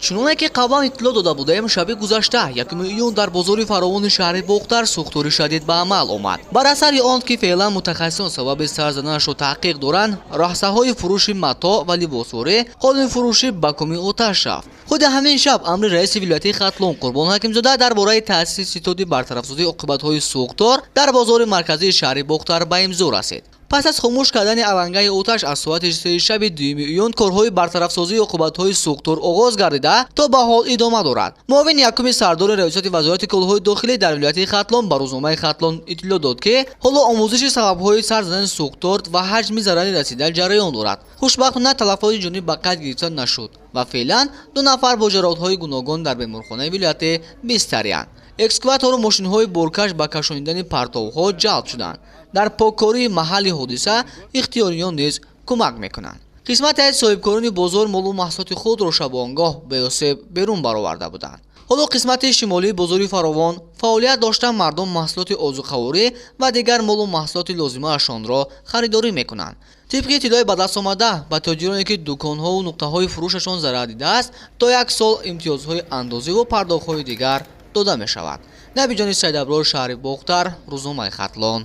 Чуноне ки қаблан иттилоъ дода будаем, шаби гузашта, 1 июн, дар бозори Фаровони шаҳри Бохтар сӯхтори шадид ба амал омад. Бар асари он ки феълан мутахассисон сабаби сар заданашро таҳқиқ доранд, раҳсаҳои фурӯши матоъ ва либосворӣ, қолинфурӯшӣ ба коми оташ рафт. Худи ҳамин шаб амри раиси вилояти Хатлон Қурбон Ҳакимзода дар бораи таъсиси ситоди бартарафсозии оқибатҳои сӯхтор дар бозори марказии шаҳри Бохтар ба имзо расид. Пас аз хомӯш кардани алангаи оташ аз соати 3 шаби 2 июн корҳои бартарафсозии оқибатҳои сӯхтор оғоз гардида, то ба ҳол идома дорад. Муовини якуми сардори раёсати Вазорати корҳои дохилӣ дар вилояти Хатлон ба рӯзномаи Хатлон иттилоъ дод, ки ҳоло омӯзиши сабабҳои сар задани сӯхтор ва ҳаҷми зарари расида ҷараён дорад. Хушбахтона, талафоти ҷонӣ ба қайд гирифта нашуд ва феълан ду нафар бо ҷароҳатҳои гуногун дар беморхонаи вилоятӣ бистариянд. Экскаватору мошинҳои боркаш ба кашонидани партовҳо ҷалб шуданд. Дар поккории маҳалли ҳодиса ихтиёриён низ кӯмак мекунанд. Қисмате аз соҳибкорони бозор молу маҳсулоти худро шабонгоҳ беосеб берун бароварда буданд. Ҳоло қисмати шимолии бозори Фаровон фаъолият дошта, мардум маҳсулоти озуқаворӣ ва дигар молу маҳсулоти лозимаашонро харидорӣ мекунанд. Тибқи иттилои ба даст омада, ба тоҷироне, ки дуконҳову нуқтаҳои фурӯшашон зарар дидааст, то як сол имтиёзҳои андозиву пардохтҳои дигар дода мешавад. Набиҷони Сайдаброр, шаҳри Бохтар, рӯзномаи Хатлон.